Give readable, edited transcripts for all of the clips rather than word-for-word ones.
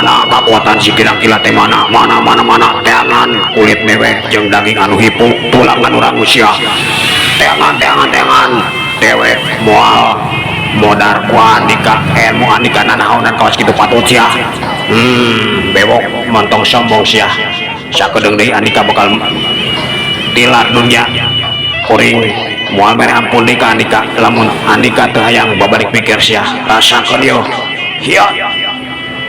Mana kakuatan si Kidang Kilat teh, mana mana mana mana? Teangan kulit dewek jeung daging anu hipu, tulang anu rangus sia. Teangan, teangan, teangan. Dewek moal modar ku andika, ilmu andika nanaonan kawas kitu patut sia. Bewok, montong sombong sia. Sakedeung deui andika bakal tilar dunya. Kuring moal mere ampun deui ka andika lamun andika teu hayang babalik pikir sia. Rasakeun yo. Hiya.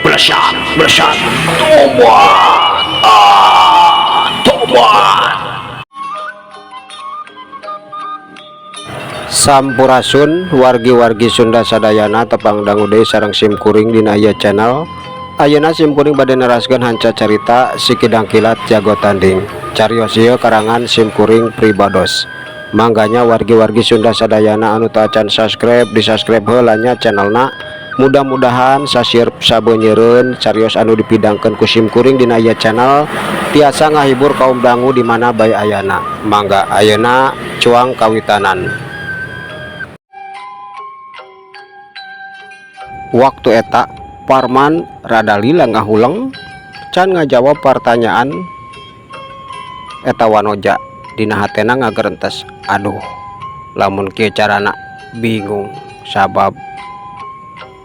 Blesat, blesat. Tobat. Ah, tobat. Sampurasun wargi-wargi Sunda sadayana, tepang dangu deui sareng sim kuring dina ieu channel. Ayeuna sim kuring bade neraskeun hanca carita Si Kidang Kilat Jago Tanding. Carios ieu karangan sim kuring pribados. Mangganya wargi-wargi Sunda sadayana anu teu acan subscribe, di subscribe heula nya channelna. Mudah-mudahan sasir sabeunyereun carios anu dipidangkeun ku sim kuring dina ieu channel tiasa ngahibur kaum dangu di mana bae ayana. Mangga ayeuna cuang kawitanan. Waktu eta Parman rada lila ngahuleng can ngajawab pertanyaan eta wanoja. Dina hatena ngagerentes, aduh, lamun kieu carana bingung, sabab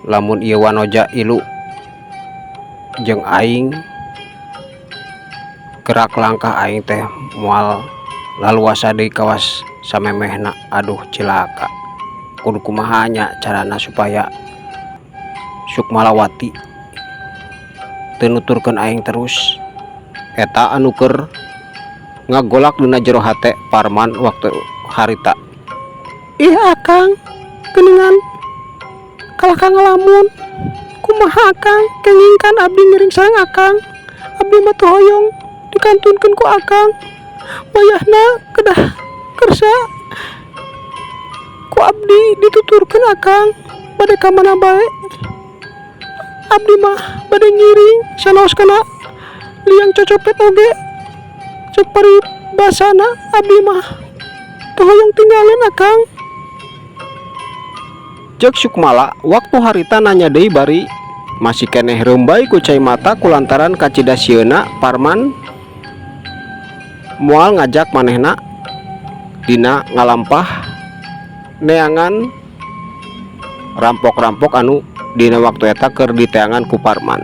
lamun ieu wanoja ilu jeung aing, gerak langkah aing teh moal laluasa deui kawas samemehna. Aduh, cilaka, kudu kumaha nya carana supaya Sukmalawati teu nuturkeun aing terus? Eta anu keur ngagolak dina jero hate Parman waktu harita. Ih akang, geuningan kalah ka ngalamun. Kumaha akang, kenging kan abdi ngiring sareng akang? Abdi mah teu hoyong dikantunkeun ku akang. Wayahna kedah kersa ku abdi dituturkeun akang bade ka mana bae. Abdi mah bade ngiring sanaos kana liang cocopet oge. Cek paribasana, abdi mah teu hoyong tinggalin akang. Cek Sukmala waktu harita nanya deui bari masih keneh reumbay ku cai mata kulantaran kacida sieuna Parman moal ngajak manehna dina ngalampah neangan rampok-rampok anu dina waktu eta keur diteangan ku Parman.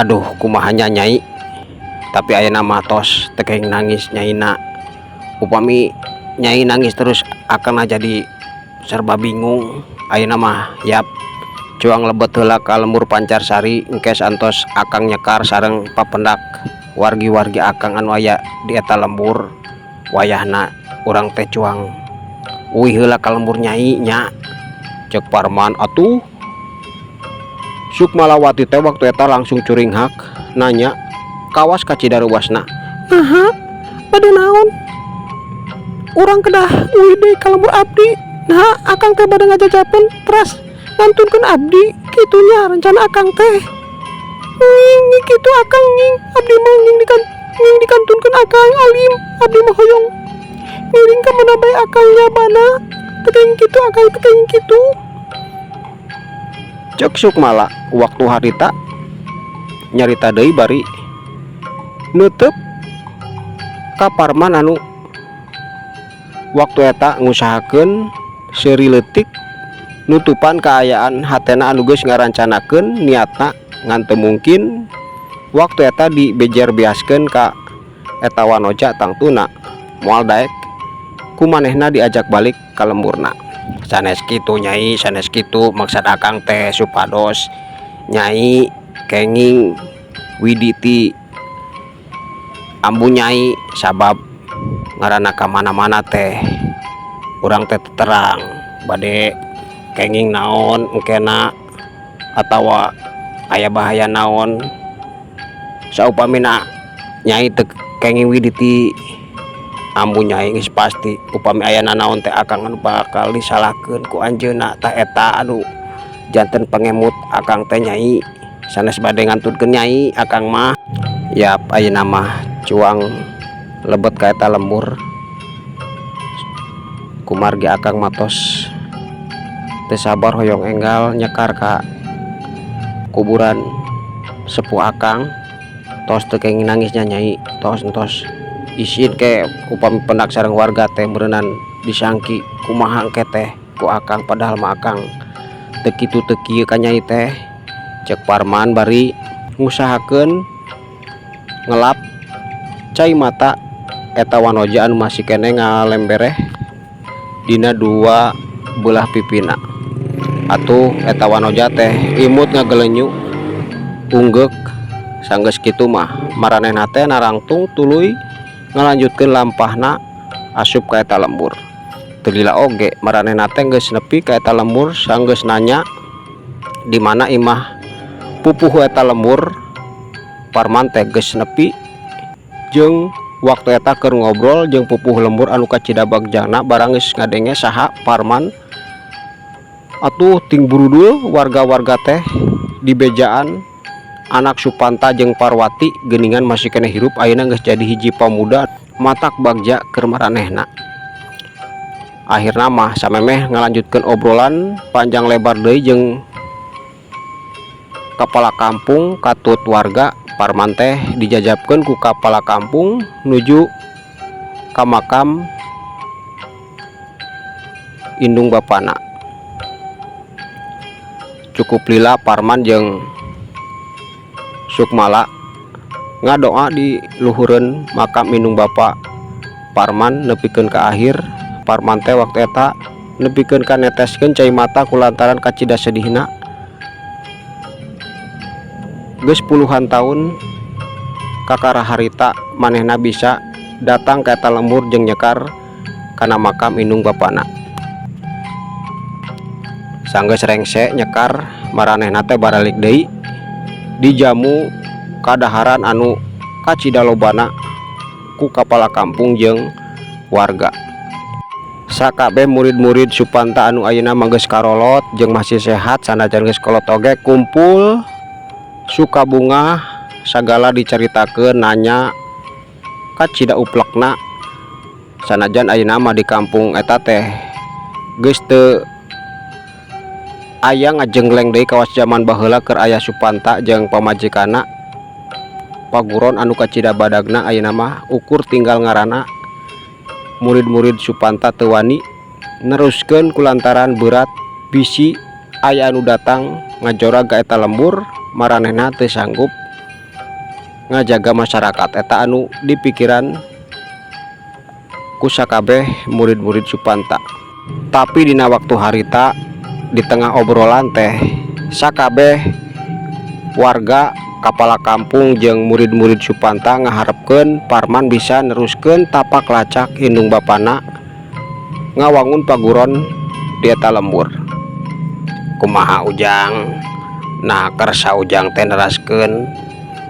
Aduh, kumaha nya, Nyai? Tapi ayeuna mah tos teu kenging nangis nyaina. Upami Nyai nangis terus akan jadi serba bingung. Ayeuna mah yap, cuang lebet heula ka lembur Pancarsari, engke antos akang nyekar sareng papendak wargi-wargi akang anu aya di eta lembur. Wayahna urang teh cuang uih heula ka lembur Nyai nya, cek Parman. Atuh Sukmalawati teh waktu eta langsung curinghak nanya kawas kacida reuwasna. Naha, bade naon urang kedah uih deui ka lembur abdi? Nah, akang teh bade ngajajapeun teras ngantunkeun abdi kitu nya rencana akang teh? Nging kitu akang, nging abdi mah nging dikan nging dikantunkeun akang alim. Abdi mah hoyong ngiring ka mana bae akang nyabana. Teu kenging kitu akang, teu kenging kitu, cek Sukmala waktu harita nyarita deui bari nutup ka Parman anu waktu eta ngusahakeun seuri leutik nutupan kaayaan hatena anu geus ngarancanakeun niatna ngan teu mungkin waktu eta dibejer biaskeun ka eta wanoja. Tangtuna moal daek ku manehna diajak balik ka lemburna. Sanes kitu, Nyai, sanes kitu maksud akang teh, supados Nyai kenging widi ti ambu Nyai, sabab ngaranna ka mana-mana teh urang teh terang bade kenging naon engkena atawa aya bahaya naon. Saupamina Nyai teu kenging widi ti ambu Nyai, geus pasti upami aya nanaon teh akang anu bakal disalahkeun ku anjeunna. Tah, eta anu janten pengemut akang teh, Nyai, sanes bade ngantunkeun Nyai akang mah. Yap, ayeuna mah cuang lebet ka eta lembur, kumargi akang mah tos teu sabar hoyong enggal nyekar ka Kuburan sepuh akang tos teu kenging nangis nya, Nyai. Tos, entos isin ke upami pendak sareng warga teh meureunan disangki kumaha engke teh ku akang, padahal mah akang teu kitu teu kieu ka Nyai teh, cek Parman bari ngusahakeun ngelap cai mata eta wanoja anu masih keneh ngalembereh dina dua belah pipina. Atuh eta wanoja teh imut ngagelenyu unggeuk. Sanggeus kitu mah maranehna teh narangtung tuluy ngalanjutkeun lampahna asup ka eta lembur. Teu lila oge maranehna teh geus nepi ka eta lembur. Sanggeus nanya di mana imah pupuhu eta lembur, Parman teh geus nepi jeung waktu eta keur ngobrol jeung pupuh lembur anu kacida bagjana. Barang geus ngadenge saha Parman, atuh ting burudul warga-warga teh dibejaan anak Supanta jeung Parwati geuningan masih keneh hirup, ayeuna geus jadi hiji pamuda matak bagja keur maranehna. Akhirna mah samemeh ngalanjutkeun obrolan panjang lebar deui jeung kepala kampung katut warga, Parman teh dijajabkeun ku kepala kampung nuju ka makam indung bapana. Cukup lila Parman jeung Sukmala ngadoa di luhureun makam indung bapa Parman nepikeun ka akhir. Parman teh waktu eta nepikeun ka neteskeun cai mata kulantaran kacida sedihna. Geus puluhan tahun kakara harita manehna bisa datang ka eta lembur jeung nyekar kana makam indung bapana. Sanggeus rengse nyekar, maranehna teh baralik deui dijamu kadaharan anu kacida lobana ku kapala kampung jeung warga. Sakabeh murid-murid Supanta anu ayeuna mah geus karolot jeung masih sehat sanajan geus kolot oge kumpul suka bungah, sagala dicaritakeun, nanya kacida uplekna. Sanajan ayeuna mah di kampung eta teh geus teu aya ngajenggleng deui kawas jaman baheula keur aya Supanta jeung pamajikanna. Paguron anu kacida badagna ayeuna mah ukur tinggal ngaranna. Murid-murid Supanta teu wani neruskeun kulantaran berat bisi aya anu datang ngajorag ka eta lembur, maranehna teu sanggup ngajaga masyarakat. Eta anu dipikiran ku sakabeh murid-murid Supanta. Tapi dina waktu harita, di tengah obrolan teh, sakabeh warga, kepala kampung jeung murid-murid Supanta ngaharepkeun Parman bisa neruskeun tapak lacak indung bapana ngawangun paguron di eta lembur. "Kumaha, Ujang? Nah, kersa Ujang teh neraskeun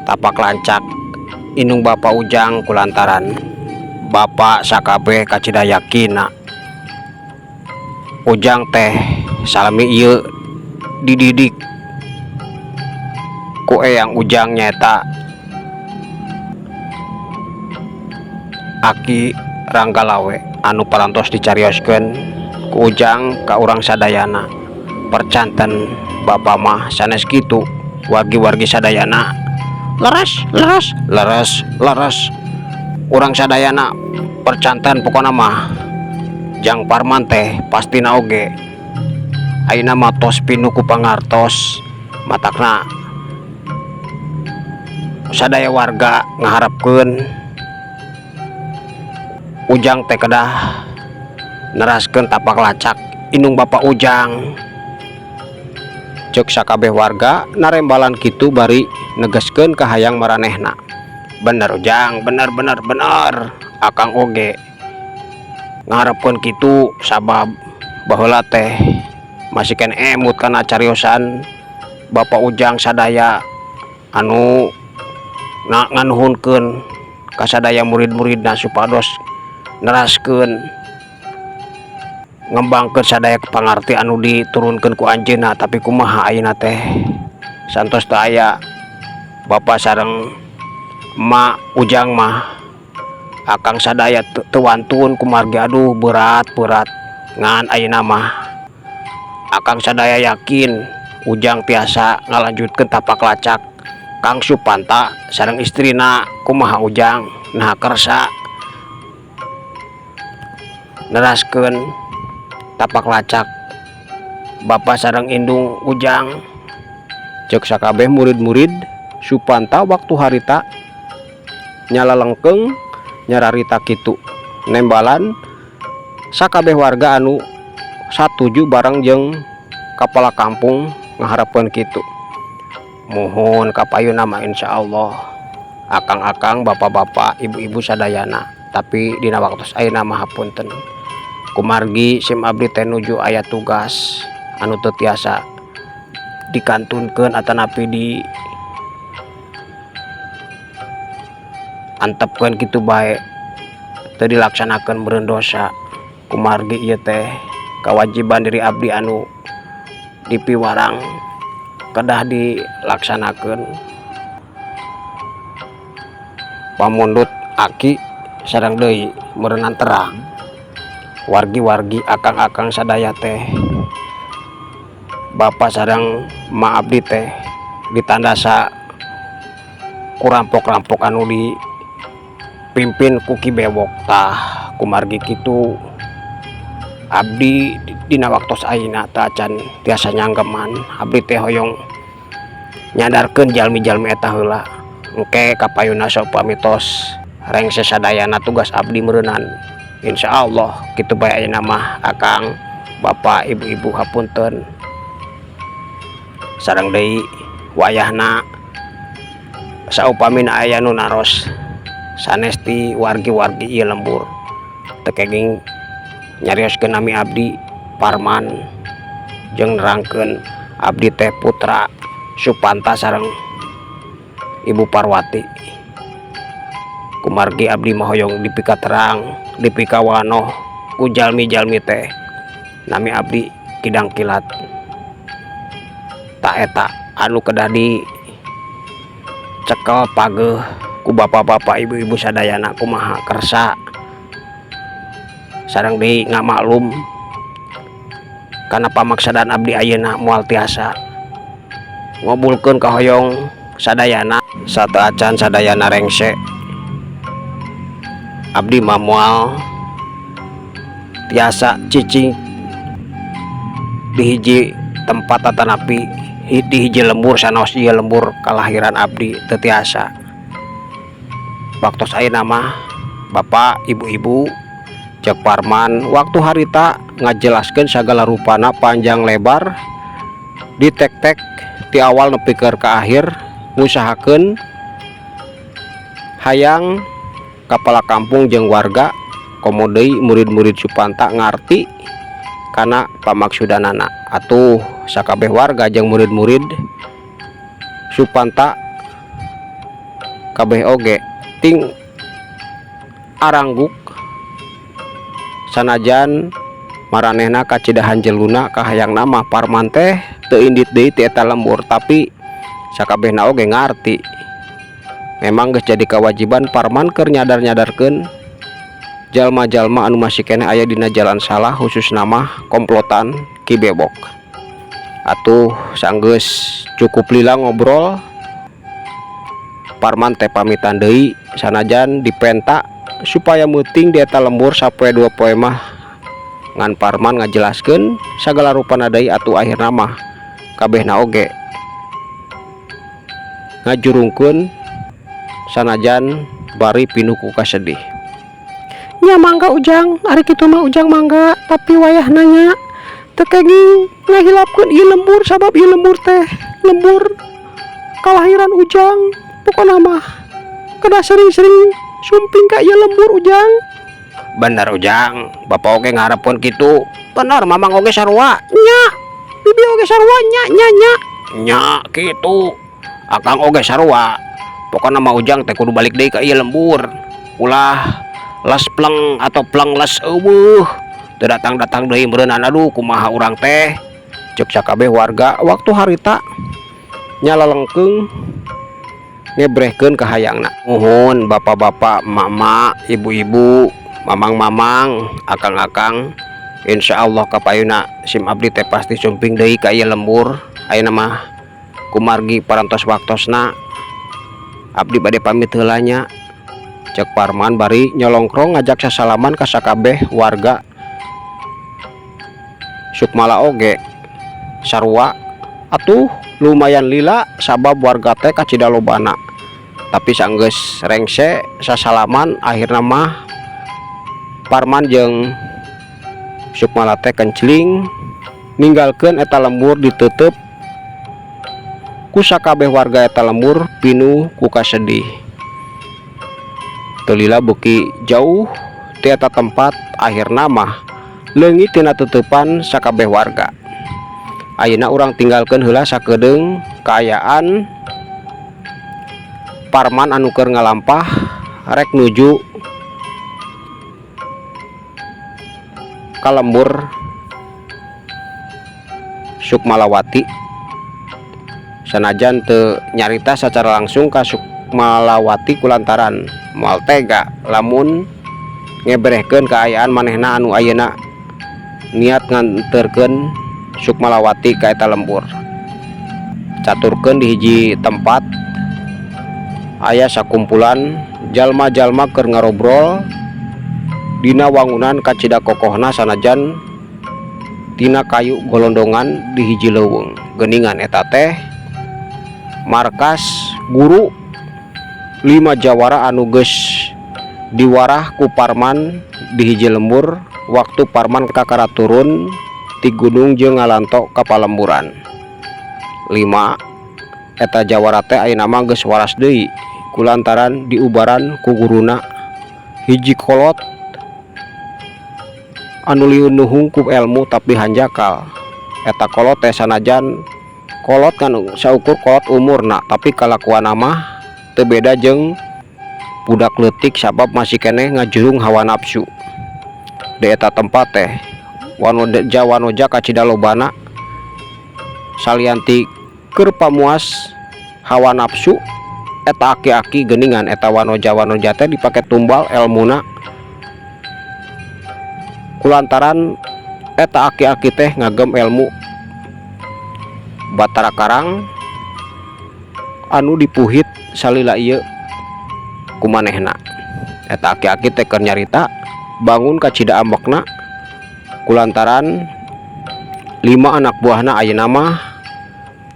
tapak lancak indung bapa Ujang kulantaran Bapak sakabeh kacida yakina Ujang teh salami ieu dididik ku eyang Ujang nyaeta Aki Ranggalawe anu parantos dicarioskeun ku Ujang ka urang sadayana. Percanten Bapak mah sanes kitu, wargi-wargi sadayana." "Leres, leres, leres, leres, urang sadayana percanten. Pokona mah Jang Parman teh pastina oge ayeuna mah tos pinuh ku pangartos." Matakna sadaya warga ngaharapkeun Ujang teh kedah neraskeun tapak lacak indung bapa Ujang, cek sakabeh warga narembalan kitu bari negeskeun kahayang maranehna. "Bener, Ujang, bener, bener, bener. Akang oge ngaharepkeun kitu sabab baheula teh masih keneh emut kana cariosan Bapak Ujang sadaya anu nganuhunkeun ka sadaya murid-muridna supados neraskeun ngembangkeun sadaya pangarti anu diturunkeun ku anjeunna. Tapi kumaha ayeuna teh santos teu aya Bapak sareng Emak Ujang mah, akang sadaya teu wantun kumargi aduh, berat, berat. Ngan ayeuna mah akang sadaya yakin Ujang tiasa ngalanjutkeun tapak lacak Kang Supanta sareng istrina. Kumaha, Ujang? Nah, kersa neraskeun tapak lacak Bapak sareng indung Ujang? Cek sakabeh murid-murid Supanta waktu harita nyalalengkeung nyararita kitu, nembalan sakabeh warga anu satuju bareng jeung kepala kampung ngaharepkeun kitu. Muhun, kapayunna mah insyaallah, akang-akang, bapak-bapak, ibu-ibu sadayana, tapi dina waktu ayeuna mah hapunten, kumargi sim abdi teh nuju aya tugas anu teu tiasa dikantunkeun atanapi di antepkeun kitu bae, teu dilaksanakeun meureun dosa, kumargi ieu teh kewajiban diri abdi anu dipiwarang kedah dilaksanakeun. Pamundut aki sareng deui meureunan terang wargi-wargi, akang-akang sadaya teh, bapak sareng ma abdi teh ditandasa ku rampok-rampok anu dipimpin ku Ki Bewok. Tah, kumargi kitu abdi dina waktos ayeuna teu acan tiasa nyanggeman. Abdi teh hoyong nyadarkeun jalmi-jalmi eta heula, engke kapayunna saupami tos rengse sadayana tugas abdi meureunan, insyaallah kitu bae. Ayeuna mah akang, bapak, ibu-ibu, hapunten. Sareng deui wayahna saupamina aya nu naros sanes ti wargi-wargi ieu lembur, teu kenging nyarioskeun nami abdi Parman jeung nerangkeun abdi teh putra Supanta sareng Ibu Parwati, kumargi abdi mah hoyong dipika terang, dipika wanoh ku jalmi-jalmi teh nami abdi Kidang Kilat. Tah, eta anu kedah di cekel pageh ku bapak-bapak, ibu-ibu sadayana. Kumaha kersa sareng deui ngamaklum kana pamaksadan abdi ayeuna moal tiasa ngabulkeun kahoyong sadayana sateuacan sadayana rengse. Abdi mah moal tiasa cicing di hiji tempat atanapi di hiji lembur sanaos ieu lembur kalahiran abdi, teu tiasa waktos ayeuna mah, bapak, ibu-ibu, cek Parman waktu harita ngajelaskeun sagala rupana panjang lebar, ditek-tek ti awal nepi ka akhir, ngusahakeun hayang kepala kampung jeung warga komo deui murid-murid Supanta ngarti kana pamaksudanana. Atuh sakabeh warga jeung murid-murid Supanta kabeh oge ting arangguk, sanajan maranehna kacida hanjeluna kahayangna mah Parman teh teu indit deui ti eta lembur, tapi sakabehna oge ngarti memang geus jadi kewajiban Parman keur nyadar-nyadarkeun jalma-jalma anu masih keneh aya dina jalan salah, khususna mah komplotan Ki Bewok. Atuh sanggeus cukup lila ngobrol, Parman teh pamitan deui, sanajan dipenta supaya meuting di eta lembur sapoe dua poe mah, ngan Parman ngajelaskeun sagala rupana deui. Atuh akhirna mah kabehna oge ngajurungkeun sanajan bari pinuh ku kasedih. Nya mangga, Ujang, ari kitu mah Ujang mangga, tapi wayahna nya teu kenging ngahilapkeun ieu lembur, sabab ieu lembur teh lembur kalahiran Ujang. Pokona mah kedah sering-sering sumping ka ieu lembur, Ujang. Bener, Ujang, bapak oge ngarepkeun kitu. Bener, mamang oge sarua nya, bibi oge sarua nya, nya, nya, nya kitu, akang oge sarua. Pokona mah Ujang teh kudu balik deui ka ieu lembur, ulah les pleng atau pleng les euweuh, teu datang-datang deui meureunana. Aduh, kumaha urang teh, cek sakabeh warga waktu harita nyalalengkeung ngebrehkeun kahayangna. Muhun, bapak-bapak, emak-emak, ibu-ibu, mamang-mamang, akang-akang, insyaallah kapayuna sim abdi teh pasti sumping deui ka ieu lembur. Ayeuna mah kumargi parantos waktosna, abdi bade pamit heula nya, cek Parman bari nyolongkrong ngajak sasalaman ka sakabeh warga. Sukmala oge sarua atuh, lumayan lila sabab warga teh kacida lobana. Tapi sanggeus rengse sasalaman, akhirna mah Parman jeung Sukmala teh kencling ninggalkeun eta lembur, ditutup ku sakabeh warga. Eta lembur pinuh ku kasedih. Teu lila beuki jauh ti eta tempat, akhirna mah leungit tina tutupan sakabeh warga. Ayeuna urang tinggalkeun heula sakedeung kaayaan Parman anu keur ngalampah rek nuju ka lembur Sukmalawati, sanajan teu nyarita secara langsung ka Sukmalawati kulantaran moal tega lamun ngeberehkeun kaayaan manehna anu ayeuna niat nganterkeun Sukmalawati ka eta lembur. Caturkeun di hiji tempat aya sakumpulan jalma-jalma keur ngarobrol dina wangunan kacida kokohna, sanajan tina kayu golondongan di hiji leuweung. Geuningan eta teh markas guru lima jawara anu geus diwarah ku Parman di hiji lembur waktu Parman kakara turun ti gunung jeung ngalanto ka palemburan. Lima eta jawara teh ayeuna mah geus waras deui kulantaran diubaran ku guruna, hiji kolot anu linuhung ku elmu tapi hanjakal. Eta kolot teh sanajan kolot kan saukur kolot umurna, tapi kalakuanna mah teu beda jeung budak leutik sabab masih keneh ngajurung hawa nafsu. Di eta tempat teh wanoja wanoja kacida lobana. Salian ti keur pamuas hawa nafsu eta aki-aki, geuningan eta wanoja wanoja teh dipake tumbal elmuna kulantaran eta aki-aki teh ngagem ilmu Batara Karang anu dipuhit salila ieu ku manehna. Eta aki-aki teh keur nyarita, bangun kacida ambekna kulantaran lima anak buahna ayeuna mah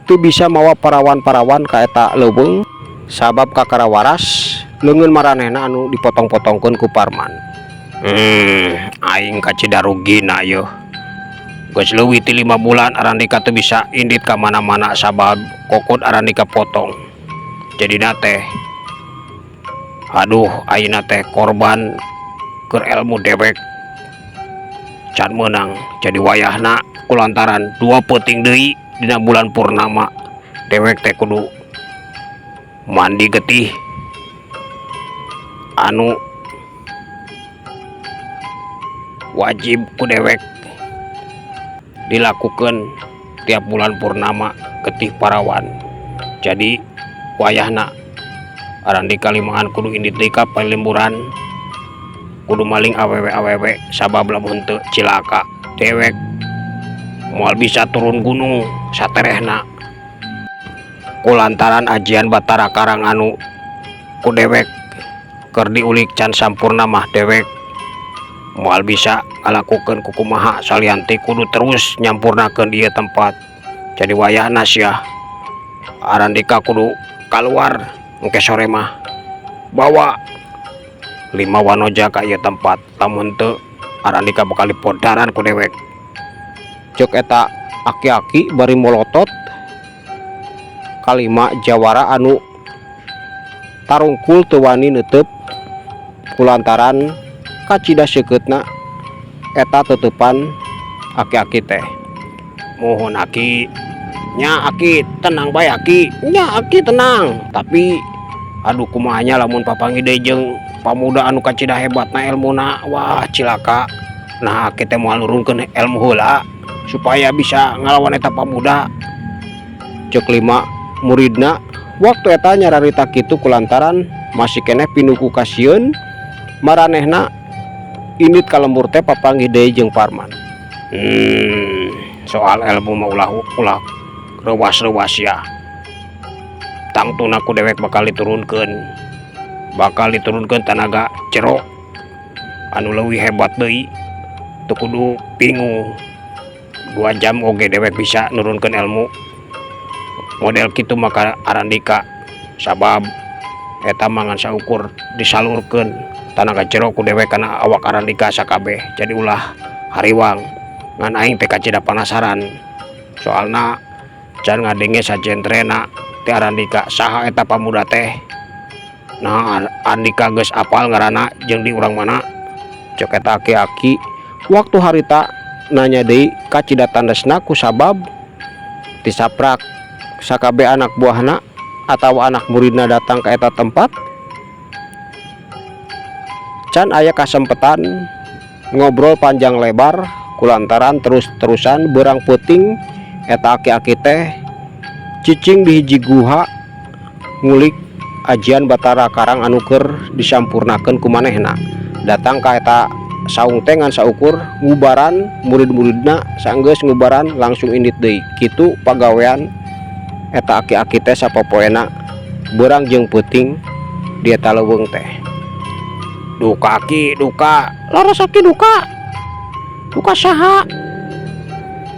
teu bisa mawa parawan-parawan ka eta leuweung sabab kakara waras leungeun maranehna anu dipotong-potongkeun ku Parman. Aing kacida rugina yeuh. Geus leuwih ti 5 bulan Arandika teu bisa indit ka mana-mana sabab kokod Arandika potong. Jadina teh aduh, ayeuna teh korban keur elmu dewek can meunang. Jadi wayahna kulantaran 2 peuting deui dina bulan purnama, dewek teh kudu mandi getih anu wajib ku dewek dilakukan tiap bulan purnama, getih parawan. Jadi wayahna Arandika limaan kudu indit deui ka palemburan, kudu maling awewe-awewe, sabab lamun teu cilaka dewek moal bisa turun gunung saterehna kulantaran ajian Batara Karang anu ku dewek keur diulik can sampurna mah dewek moal bisa ngalakukeun kukumaha salian ti kudu terus nyampurnakeun ieu tempat. Jadi wayahna sia Arandika kudu kaluar engke sore mah, bawa lima wanoja ka ieu tempat. Lamun teu, Arandika bakal dipodaran ku dewek, cek eta aki-aki bari molotot kalima jawara anu tarungkul teu wani neuteub kulantaran kacida seukeutna eta teuteupan aki-aki teh. Mohon, Aki nya, Aki tenang bae, Aki nya, Aki tenang. Tapi aduh, kumaha nya lamun papanggih deui jeung pamuda anu kacida hebatna elmuna? Wah, cilaka. Nah, Aki teh moal nurunkeun elmu heula supaya bisa ngalawan eta pamuda, cek lima muridna waktu eta nyararita kitu kulantaran masih keneh pinuh ku kasieun maranehna indit ka lembur teh papanggih deui jeung Parman. Soal ilmu mah ulah ulah. Reuwas-reuwas sia. Tangtuna ku dewek bakal diturunkeun. Bakal diturunkeun tanaga jero anu leuwih hebat deui. Teu kudu bingung. 2 jam oge dewek bisa nurunkeun ilmu model kitu mah ka Arandika, sabab eta mah ngan saukur disalurkeun tanaga jero ku dewek kana awak Arandika sakabeh. Jadi ulah hariwang. Ngan aing teh kacida panasaran, soalna can ngadenge sajentrena ti Arandika saha eta pamuda teh. Nah, Andika geus apal ngaranna jeung di urang mana? Cek eta aki-aki waktu harita nanya deui kacida tandesna kusabab tisaprak sakabeh anak buahna atawa anak muridna datang ka eta tempat can aya kasempetan ngobrol panjang lebar kulantaran terus-terusan beurang peuting eta aki-aki teh cicing di hiji guha ngulik ajian Batara Karang anu keur disampurnakeun ku manehna. Datang ka eta saung teh ngan saukur ngubaran murid-muridna. Sanggeus ngubaran langsung indit deui. Kitu pagawean eta aki-aki teh sapopoena beurang jeung peuting di eta leuweung teh. Duka, Ki, duka. Laras, Aki, duka. Duka saha?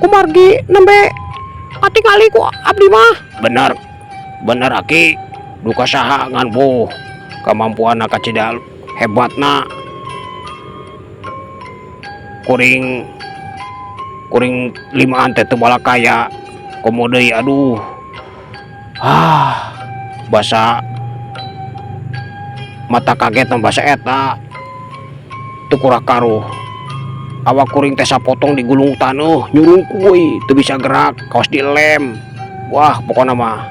Kumargi nembe katingali ku abdi mah. Bener bener, Aki, duka saha? Ngan buh kemampuan kacida hebatna. Kuring kuring limaan teh teu kaya komo deui. Aduh, ah, basa mata kaget mah basa eta teu kurah karuh. Awak kuring teh sapotong digulung taneuh, nyurungkuy, teu bisa gerak, kawas dilem. Wah, pokona mah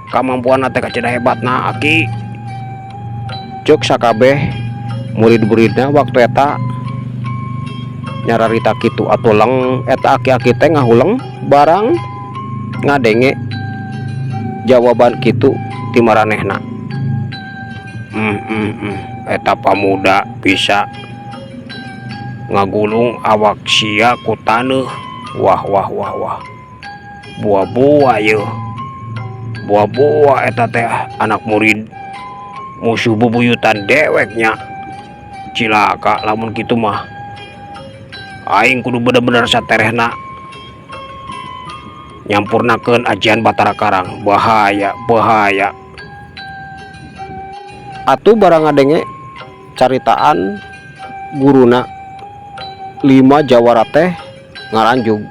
kamampuan teh kacida hebatna, Aki. Cek sakabeh murid-muridna waktu eta nyararita kitu. Atuh leng eta aki-aki teh ngahuleng barang ngadenge jawaban kitu ti maranehna. Eta pamuda bisa ngagulung awak sia ku taneuh. Wah, wah, wah, wah, buah-buah yeuh, buah-buah eta teh anak murid musuh bubuyutan deweknya. Cilaka lamun kitu mah. Aing kudu bener-bener saterehna nyampurnakeun ajian Batara Karang. Bahaya, bahaya. Atuh barang ngadenge caritaan guruna, lima jawara teh ngaranjug.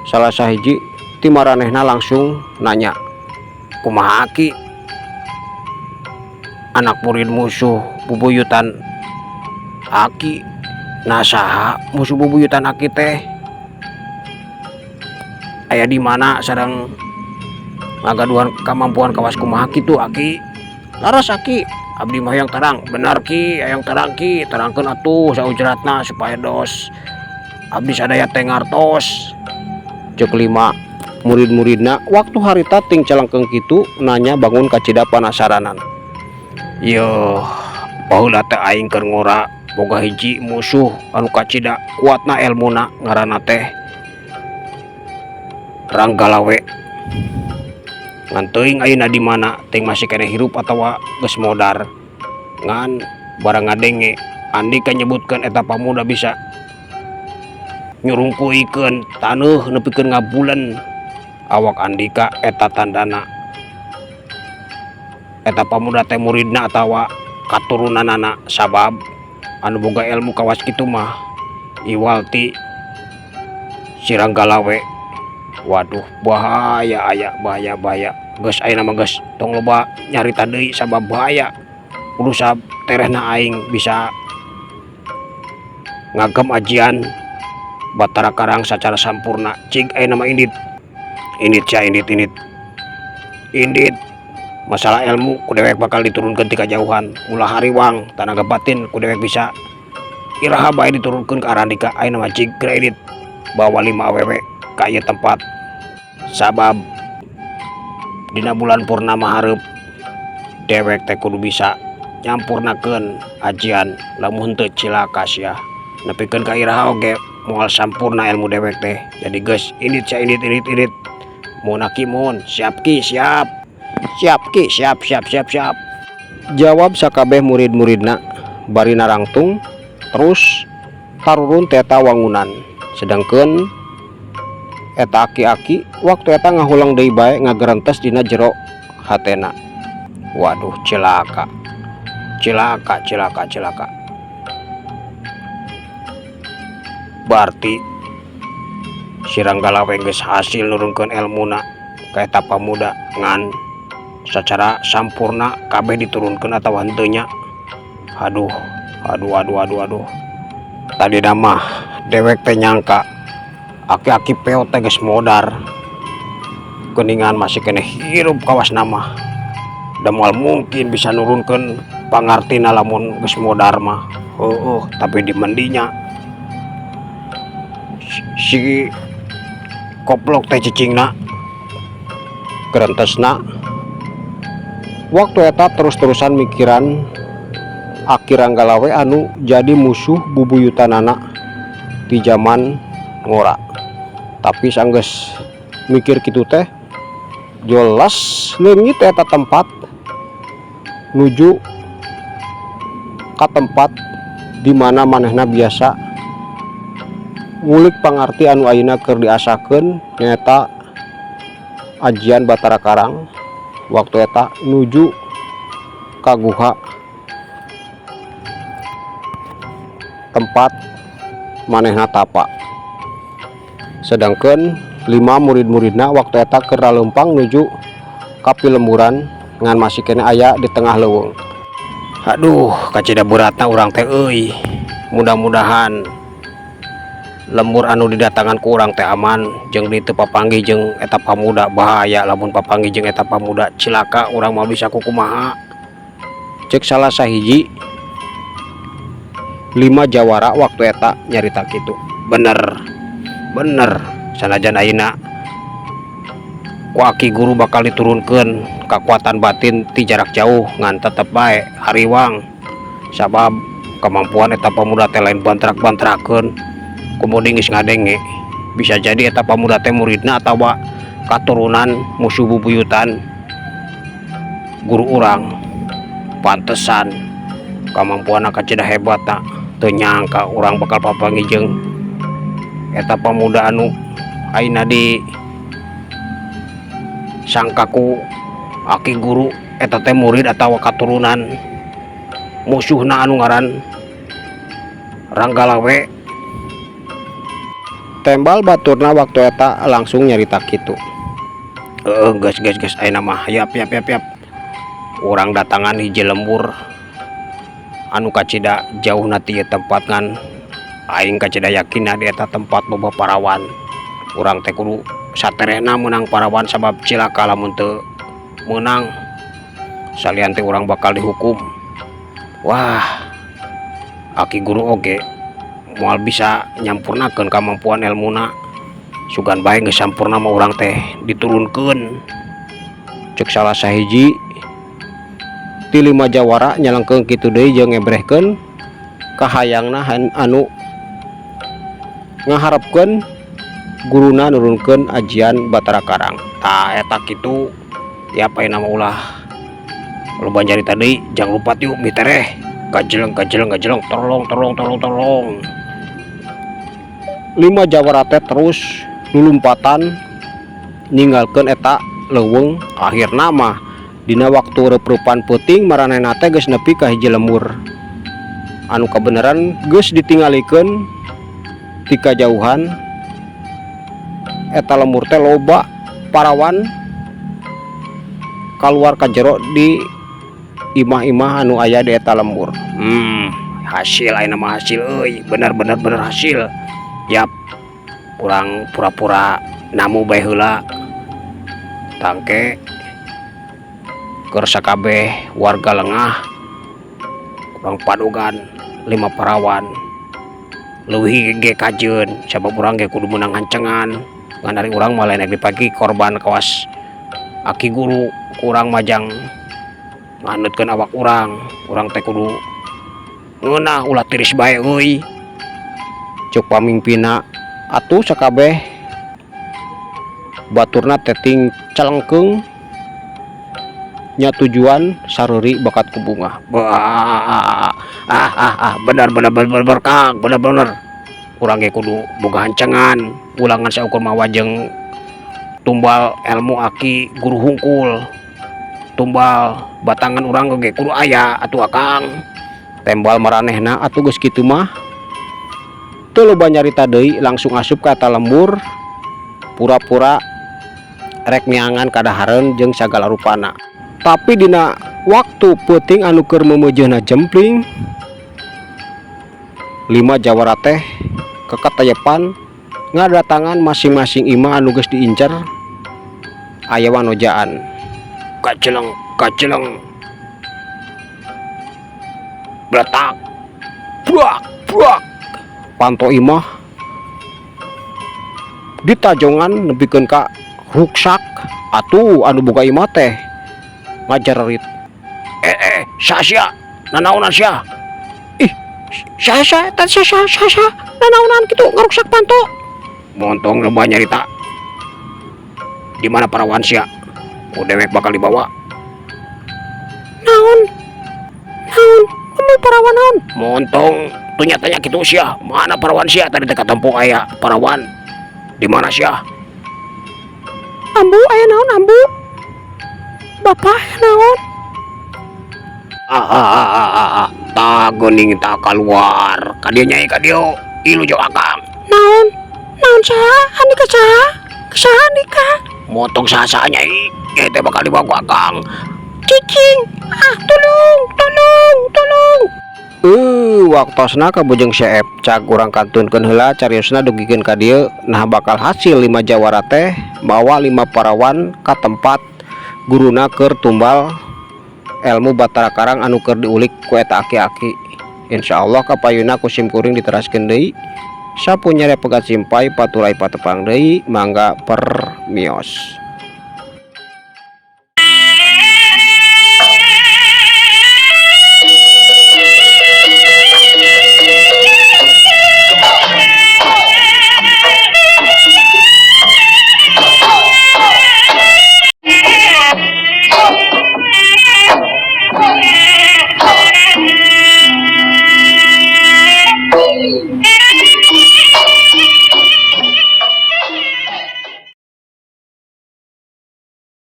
Salah sahiji ti maranehna langsung nanya. Kumaha, Ki, anak murid musuh bubuyutan Aki? Nah, saha musuh bubuyutan Aki teh? Aya di mana sareng ngagaduhan kemampuan kawas kumaha kitu, Aki? Laras, Aki. Abdi mah hayang terang benar, Ki, hayang terang, Ki. Terangkeun atuh saujratna supaya dos abdi sadaya teh ngartos. Cek lima murid-muridna waktu harita ting calengkeng kitu nanya bangun kacida panasaranan. Yo, baheula teh aing keur ngora boga hiji musuh anu kacida kuatna elmuna, ngaranna teh Ranggalawe. Ngan teuing ayeuna di mana, teuing masih keneh hirup atawa geus modar. Ngan barang ngadenge Andika nyebutkeun eta pamuda bisa nyurungkuikeun taneuh nepikeun ngabulen awak Andika, eta tandana eta pamuda teh muridna atawa katurunanana, sabab anu boga ilmu kawas kitu mah iwal ti si Ranggalawe. Waduh, bahaya aya, bahaya, bahaya. Geus, ayeuna mah geus tong loba nyarita deui sabab bahaya. Kudu saterehna aing bisa ngagem ajian Batara Karang secara sampurna. Cig, ayeuna mah indit, indit sia, indit, indit, indit. Masalah ilmu ku dewek bakal diturunkeun ti kajauhan. Ulah hariwang. Tanaga batin ku dewek bisa iraha bae diturunkeun ka Arandika. Ayeuna mah cig, geura indit, bawa lima awewe ka ieu tempat, sabab dina bulan purnama hareup dewek teh kudu bisa nyampurnakeun ajian. Lamun henteu, cilaka sia, nepikeun ka iraha oge moal sampurna ilmu dewek teh. Jadi geus, indit sia, indit, indit, indit. Mun Aki mun, siap Ki siap. Siap Ki siap siap siap siap. Jawab sakabeh murid-muridna bari narangtung terus tarurun ti eta wangunan. Sedangkeun eta aki-aki waktu eta ngahuleng deui bae ngagerentes dina jero hatena. Waduh cilaka. Cilaka cilaka cilaka. Barti si Ranggalawe geus hasil nurunkeun elmuna ka eta pamuda ngan sacara sampurna kabeh diturunkeun atawa henteu nya. Aduh aduh aduh aduh aduh. Tadina mah dewek teh nyangka aki-aki peot teh geus modar. Geuningan masih keneh hirup kawasna mah. Da moal mungkin bisa nurunkeun pangartina lamun geus modar mah. Heueuh tapi di mendinya si koplok teh cicingna Gerentesna waktu eta terus-terusan mikiran Aki Ranggalawe anu jadi musuh bubuyutanana di zaman ngora. Tapi sanggeus mikir kitu teh jelas leungit eta tempat nuju ka tempat di mana manehna biasa ngulik pangarti anu ayeuna keur diasakeun nyaeta ajian Batara Karang waktu eta nuju ka guha tempat manehna tapa. Sedangkeun lima murid-muridna waktu eta keur raleumpang nuju ka pilemburan ngan masih keneh aya di tengah leuweung. Aduh kacida beratna urang teh euy. Mudah-mudahan lembur anu didatangan ku urang teh aman jeung dieu teu papanggih jeung eta pamuda bahaya lamun papanggih jeung eta pamuda cilaka urang mah bisa kukumaha. Cek salah sahiji lima jawara waktu eta nyarita kitu. Bener bener sanajan ayeuna ku aki guru bakal diturunkeun kakuatan batin ti jarak jauh ngan tetep bae hariwang sabab kemampuan eta pamuda teh lain bantrak-bantrakeun komo deui geus ngadenge bisa jadi eta pamuda teh muridna atawa katurunan musuh bubuyutan guru urang. Pantesan kamampuanna kacida hebatna teu nyangka urang bakal papanggih jeung eta pamuda anu ayeuna di sangka ku aki guru eta teh murid atawa katurunan musuhna anu ngaran Ranggalawe. Tembal baturna waktu eta langsung nyarita kitu. Heeh geus geus geus ayeuna mah yap yap yap yap. Urang datangan hiji lembur anu kacida jauhna ti ieu tempat ngan aing kacida yakinna di eta tempat loba parawan. Urang teh kudu saterehna meunang parawan sabab cilaka lamun teu meunang salian teh urang bakal dihukum. Wah aki guru oge moal bisa nyampurnakeun kamampuan elmuna sugan bae geus sampurna mah urang teh diturunkeun. Cek salah sahiji ti lima jawara nyalengkeung kitu deui jeung ngebrehkeun kahayangna anu ngaharepkeun guruna nurunkeun ajian Batara Karang. Tah eta kitu yap ayeuna mah ulah loba nyarita deui jang lupa tiu mitereh gajeleng gajeleng gajeleng tolong tolong tolong tolong. Lima jawara teh terus lulumpatan ninggalkeun eta leuweung. Akhirna mah dina waktu reup-reupan peuting maranehna teh geus nepi ka hiji lembur anu kabeneran geus ditingalikeun ti kajauhan. Eta lembur teh loba parawan kaluar ka jero di imah-imah anu aya di eta lembur. Hasil ayeuna mah hasil euy, bener bener bener hasil. Yap urang pura-pura namu bae heula tangke keur sakabeh warga lengah urang padugan lima parawan leuwih ge kajeun sabab urang ge kudu meunang hancengan ngan ari urang mah lain dipagi korban kawas aki guru kurang majang nganutkeun awak urang, urang teh kudu ngeunah ulah tiris bae euy. Cek pamimpinna atuh sakabeh Baturna teh ting calengkeung nya tujuan sareuri bakat ku bungah. Bah, ah ah ah, bener bener bener bener, Kang, bener bener. Urang ge kudu boga hancangan, ulangan saukur mawa jeung tumbal ilmu aki guru hungkul. Tumbal batangan urang ge kudu aya atuh, Akang. Tembal maranehna atuh geus kitu mah. Teu loba nyarita deui, langsung asup ka eta lembur, pura-pura rek neangan kadahareun jeung sagala rupana. Tapi dina waktu peuting anu keur meumeujeuhna jempling, lima jawara teh kekatayepan ngadatangan masing-masing imah anu geus diincer aya wanojaan. Kaceleng kaceleng. Bletak. Buak buak. Panto imah ditajongan nepikeun ka ruksak atuh anu boga imah teh ngajarerit. Eh eh, saha sia? Nanaonan sia? Ih, saha saha eta, saha saha saha nanaonan kitu ngaruksak panto? Montong loba nyarita. Di mana parawan sia? Ku dewek bakal dibawa. Naon naon kamu, parawan naon? Montong tuh nyatanya kitu sia. Mana parawan sia? Tadi teh katempo aya parawan. Di mana sia? Ambu, aya naon, ambu? Bapak, aya naon? Ah ah ah ah ah, ah. Tah geuning tak keluar. Ka dieu, Nyai, ka dieu. Ilu jeung Akang. Naon naon, saha andika, saha saha andika? Montong saha Nyai. Nyai teh bakal dibawa ku Akang. Cicing ah, tolong tolong tolong. Waktosna kabujeng seep, cag urang kantunkeun heula cariosna dugikeun ka dieu. Nah, bakal hasil lima jawara teh mawa lima parawan ka tempat guruna keur tumbal ilmu Batara Karang anu keur diulik ku eta aki-aki. Insyaallah kapayuna ku sim kuring diteraskeun deui. Sapunyere pegat simpay paturay patepang deui, mangga permios.